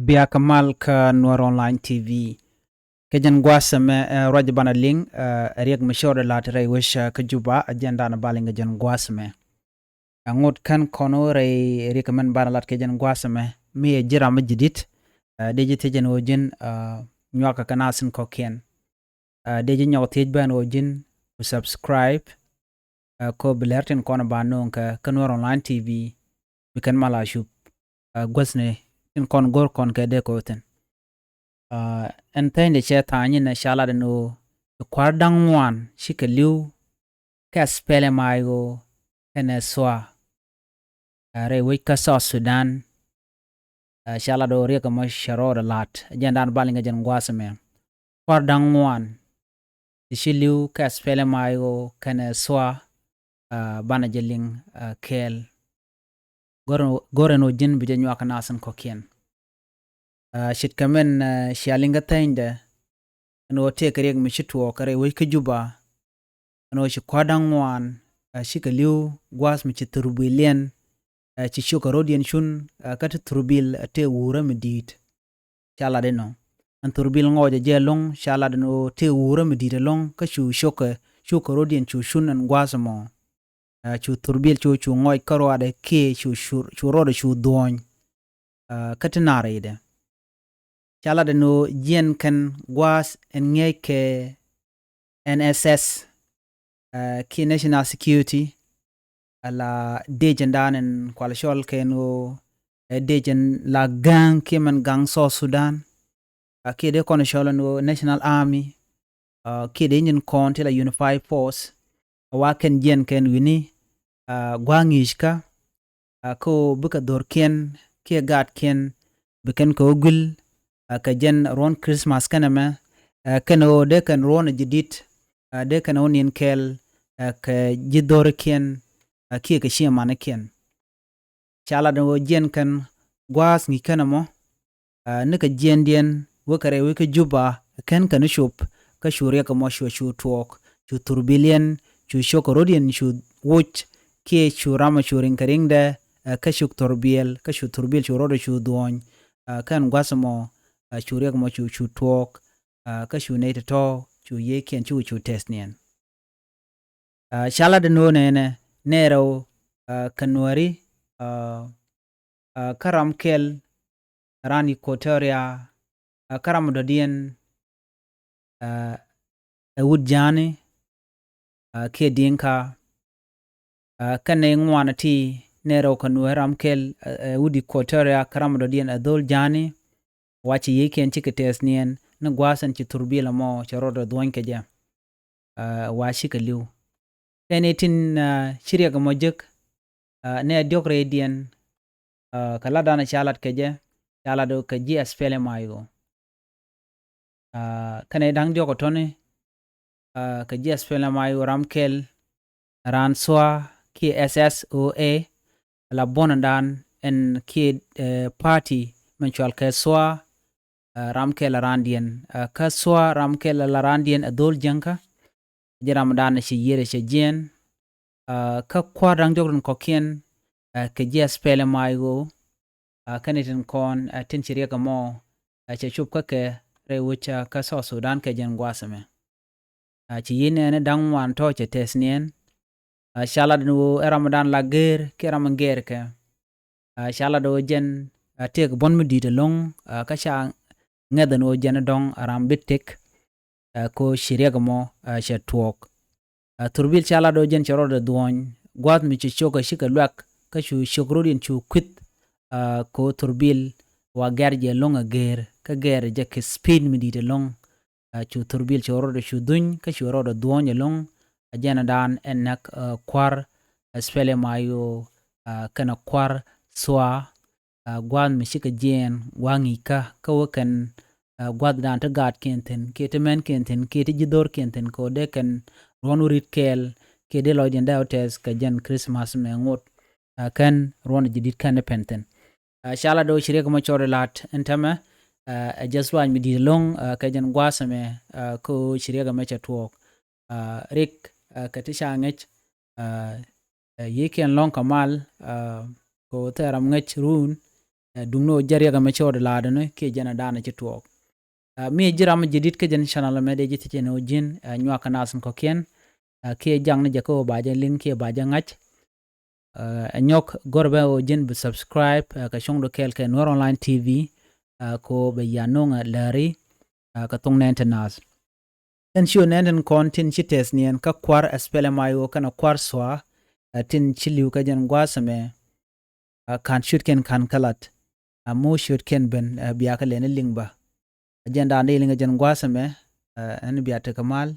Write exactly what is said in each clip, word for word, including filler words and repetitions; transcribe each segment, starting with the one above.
Bia kɛ mal kä Nuɛr Online T V. Kɛ jɛn gua̱a̱th ɛmɛ, ɛ, ruac banɛ liŋ, ɛ, riɛk mi cɔɔdɛ la̱t rɛy wec, ɛ, kä Juba, ɛ jɛn danɛ ba liŋ kɛ jɛn gua̱a̱th ɛmɛ. Ɛ ŋot kän kɔn wä rɛy riɛk mɛn banɛ la̱t kɛ jɛn gua̱a̱th ɛmɛ, mi ɛ ji̱ ram mi ji̱ di̱t, ɛ, dee ji̱ thiec ɛn ɣöö ji̱n, ɛ, nyuakä kɛ nath in kɔ̱kiɛn. Ɛ, dee ji̱ nyɔk thiec bän ɣöö ji̱n ku subscribe, ɛ, kɔ bi lɛr tin kɔn ba no̱o̱ŋ kɛ, kä Nuɛr Online T V, bi kɛn mal a cup, ɛ, guäthni tin kɔn go̱r kɔn kɛ dee kɔ thi̱n. Ɛ, ɛn thänydi cɛ tha̱a̱ŋ nyin ɛ ca lat ɛn ɣöö ci kua̱r da̱ŋ ŋuan cikɛ li̱w kɛ SPLM-IO kɛnɛ SSOA, ɛ, rɛy wec kä South Sudan. Ɛ, ca lat ɣöö riɛk ɛmɔ cɛ rɔɔdɛ la̱t, ɛ jɛn danɛ ba liŋ kɛ jɛn gua̱a̱th ɛmɛ. Kua̱r da̱ŋ ŋuan ti ci li̱w kɛ SPLM-IO kɛnɛ SSOA, ɛ, banɛ jɛ liŋ, ɛ, kɛɛl. Go̱r, go̱r ɛn ɣöö ji̱n bi jɛ nyuak kɛ nath in kɔ̱kiɛn. Ɛ, ce̱tkɛ mɛn, ɛ, cia liŋ kä thänydɛ ɛn ɣöö tëëkɛ riɛk mi ci tuɔɔk kɛ rɛy wec kä Juba, ɛn ɣöö ci kua̱r da̱ŋ ŋuan, ɛ, cikɛ li̱w gua̱a̱th mi ci thurbil yɛn, ɛ, ci ciökɛ ro̱diɛn cun, ɛ, kä ti thurbil, ɛ, tëë wurä mi di̱i̱t. Ca lat inɔ. Ɛn thurbil ŋɔɔcɛ jɛ ɛlɔ̱ŋ, ca lat ɛn ɣöö tëë wurä mi di̱i̱t ɛlɔ̱ŋ, kä cu ciökɛ, ciökɛ ro̱diɛn cu cun ɛn gua̱a̱th ɛmɔ. Ɛ, cu thurbil cu, cu ŋɔc kä ruaadɛ kiɛ cu, cu, cu rɔɔdɛ cu dhuɔ̱ɔ̱ny. Ɛ, kä ti naarɛydɛ. Ca lat ɛn ɣöö jiɛn kɛn gua̱a̱th ɛn ŋi̱eec kɛ N S S, ɛ, kiɛ National Security, ala dec ɛn daan ɛn kual cɔl kɛn ɣöö, ɛ, dec ɛn la ga̱a̱ŋ kiɛ mɛn ga̱a̱ŋ South Sudan. Ɛ, kiɛ dee kɔn cɔl ɛn ɣöö National Army, ɛ, kiɛ dee nyin kɔn ti la Unified Force. Ɛ, wa kɛn jiɛn kɛn wi̱ni, ɛ, gua̱a̱ŋ ŋi̱i̱ckä, ɛ, kä ɣöö bikɛ dho̱rkiɛn kiɛ gaatkiɛn bi kɛn kɛ ɣöö guil, ɛ, kɛ jɛn ruɔ̱n Christmas kɛn ɛmɛ, ɛ, kɛn ɣöö dee kɛn ruɔ̱n ɛ ji̱ di̱t, ɛ, dee kɛn ɣöö niɛn kɛɛl, ɛ, kɛ ji̱ dho̱rkiɛn, ɛ, kiɛ kɛ ciɛ manikiɛn. Ca lat ɛn ɣöö jiɛn kɛn gua̱a̱th ŋi̱i̱c kɛn ɛmɔ, ɛ, nikɛ jiɛndiɛn wekɛ rɛy wec kä Juba, kɛn kɛn cop, kä cu riɛk ɛmɔ cu, cu tuɔɔk, cu thurbil yɛn, cu ciökɛ ro̱diɛn cu woc, kiɛ cu ram ɛ cu riŋ kɛ riŋdɛ, ɛ, kä cuk thurbil, kä cu thurbil cu rɔɔdɛ cu dhuɔ̱ɔ̱ny, ɛ, kɛn gua̱th ɛmɔ, ɛ, cu riɛk ɛmɔ cu, cu tuɔɔk, ɛ, kä cu nɛy tɔ̱tɔ̱, cu yiëëkiɛn cu, cu tɛth niɛn. Ɛ, ca lat ɛn ɣöö nɛnɛ, nɛy rɛw, ɛ, kɛ Nuääri, ɛ, ɛ, kä ram kɛl, raan Equatoria, ɛ, kä ram dɔ̱diɛn, ɛ, ɛ wut Ja̱a̱ni, ɛ, kiɛ Diŋka, ɛ, kɛnɛ ŋuan ti nɛy rɛw kɛ Nuääri ram kɛl, ɛ, ɛ wut Equatoria kä ram dɔ̱diɛn ɛ dho̱l Ja̱a̱ni, wa ci yiëëkiɛn cikɛ tɛth niɛn, ni gua̱a̱th ɛn ci thurbil ɛmɔ cɛ rɔɔdɛ dhuɔ̱ny kɛ jɛ. Ɛ, wa cikɛ li̱w. Kɛn itin, ɛ, ci riɛk ɛmɔ jek, ɛ, nɛy diɔ̱k rɛydiɛn, ɛ, kɛ latdan ca lat kɛ jɛ, ca lat kɛ ji̱ SPLM-IO. Ɛ, kɛnɛ da̱ŋ diɔ̱k ɔ tɔ̱ni, ɛ, kɛ ji̱ SPLM-IO ram kɛl, raan SSOA kiɛ SSOA, ala buɔ̱ndan ɛn kiɛ, ɛ, party mɛn cual kɛ SSOA, ɛ, ram kɛl a raandiɛn. Ɛ, kä SSOA ram kɛl a la raandiɛn ɛ dho̱l Jäŋkä. Ji̱ ramdan ci yiër cɛ jiɛn. Ɛ, kä kua̱r da̱ŋ diɔ̱k tin kɔ̱kiɛn, ɛ, kɛ ji̱ SPLM-IO, ɛ, kɛn itin kɔn, ɛ, tin ci riɛk ɛmɔ, ɛ, cɛ cop kä kɛ rɛy wec, ɛ, kä South Sudan kɛ jɛn gua̱a̱th ɛmɛ. Ɛ, ci yiëë nɛɛni da̱ŋ ŋuan tɔ̱ cɛ tɛth niɛn. Ɛ, ca lat ɛn ɣöö ɛ ramdan la gër kiɛ ram in gɛɛr kɛ. Ɛ, ca lat ɣöö jɛn, ɛ, tëëkɛ buɔ̱n mi di̱i̱t ɛlɔ̱ŋ, ɛ, kä ca ŋäth ɛn ɣöö jɛn dɔ̱ŋ ɛ ram bi tëk, ɛ, kɛ ɣöö ci riɛk ɛmɔ, ɛ, cɛ tuɔɔk. Ɛ, thurbil ca lat ɣöö jɛn cɛ rɔɔdɛ dhuɔ̱ɔ̱ny, gua̱a̱th mi ci ciökɛ cikɛ luak, kä cu ciök ro̱diɛn cu kui̱th, ɛ, kɛ ɣöö thurbil wa gɛr jɛ ɛlɔ̱ŋ ɛ gër, kä gɛr jɛ kɛ speed mi di̱i̱t ɛlɔ̱ŋ. Ɛ, cu thurbil cu rɔɔdɛ cu dhuny, kä cu rɔɔdɛ dhuɔ̱ɔ̱ny ɛlɔ̱ŋ, ɛ jɛn ɛ daan ɛn näk, ɛ, kua̱r, ɛ, SPLM-IO, ɛ, kɛnɛ kua̱r SSOA, ɛ, gua̱a̱th mi cikɛ jiɛɛn, gua̱a̱th ŋi̱i̱ckä, kä wä kɛn, ɛ, gua̱a̱thdan ti gaatkiɛn thi̱n, kiɛ ti mɛnkiɛn thi̱n, kiɛ ti ji̱ dho̱rkiɛn thi̱n, kɛ ɣöö dee kɛn ruɔ̱n wä ri̱t kɛɛl, kiɛ dee lɔcdiɛn dee wä tɛth kɛ jɛn Christmas mɛ ŋot, ɛ, kɛn ruɔ̱n ji̱ di̱t kɛn ni pɛn thi̱n. Ɛ, ca lat ɣöö ci riɛk ɛmɔ cɔɔd ɛ la̱t ɛn täämɛ, ɛ, ɛ jɛth luac mi di̱i̱t ɛlɔ̱ŋ, ɛ, kɛ jɛn gua̱a̱th ɛmɛ, ɛ, kɛ ɣöö ci riɛk ɛmɛ cɛ tuɔɔk. Ɛ, riɛk, ɛ, kɛ ti ca ŋäc, ɛ, ɛ, yiëëkiɛn lɔ̱ŋ kɛ mal, ɛ, kɛ ɣöö thil ram ŋäc run, Ɛ, duŋni ɣöö jɛ riɛk ɛmɛ cɛ ɣöö dee la̱a̱dɛ ni kiɛ jɛn ɛ da̱a̱n ɛ ci tuɔɔk. Ɛ, mi ji̱ ram mi ji̱ di̱t kä jɛn channel ɛmɛ dee ji̱ thiec ɛn ɣöö ji̱n, ɛ, nyuak kɛ nath in kɔ̱kiɛn. Ɛ, kiɛ jaŋni jɛ kä ɣöö ba jɛ liŋ kiɛ ba jɛ ŋa̱c. Ɛ, ɛ nyɔk go̱r bä ɣöö ji̱n bi subscribe, ɛ, kɛ cuɔ̱ŋdu kɛɛl kɛ Nuer Online T V, ɛ, kɛ ɣöö bɛ yia nööŋ ɛ lääri, ɛ, kɛ thok nɛɛni ti naath. Tin ci ɣöö nɛɛni tin kɔn tin ci tɛth niɛn kä kua̱r S P L M I O kɛnɛ kua̱r SSOA, ɛ, tin ci li̱w kä jɛn gua̱a̱th ɛmɛ, ɛ, /ka̱n ciötkiɛn /ka̱n kɛ lat. Ɛ, mi wä ciötkiɛn ben, ɛ, bia kɛ lɛni liŋ bä. Ɛ jɛn da̱a̱n dee liŋ ɛ jɛn gua̱a̱th ɛmɛ, ɛ, ɛn bia tekɛ mal.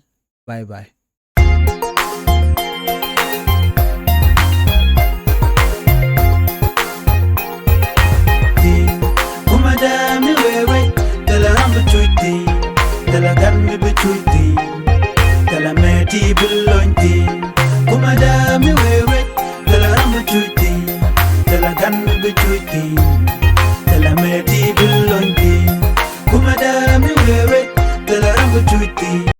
Bye bye. Kumɛ dee mi wee wec, thilɛ ram bi cuc thi̱n, thilɛ gan mi bi cuc thi̱n, thilɛ mëë ti bi lony thi̱n. Kumɛ dee mi wee wec, thilɛ ram bi cuc thi̱n, thilɛ gan mi bi cuc thi̱n.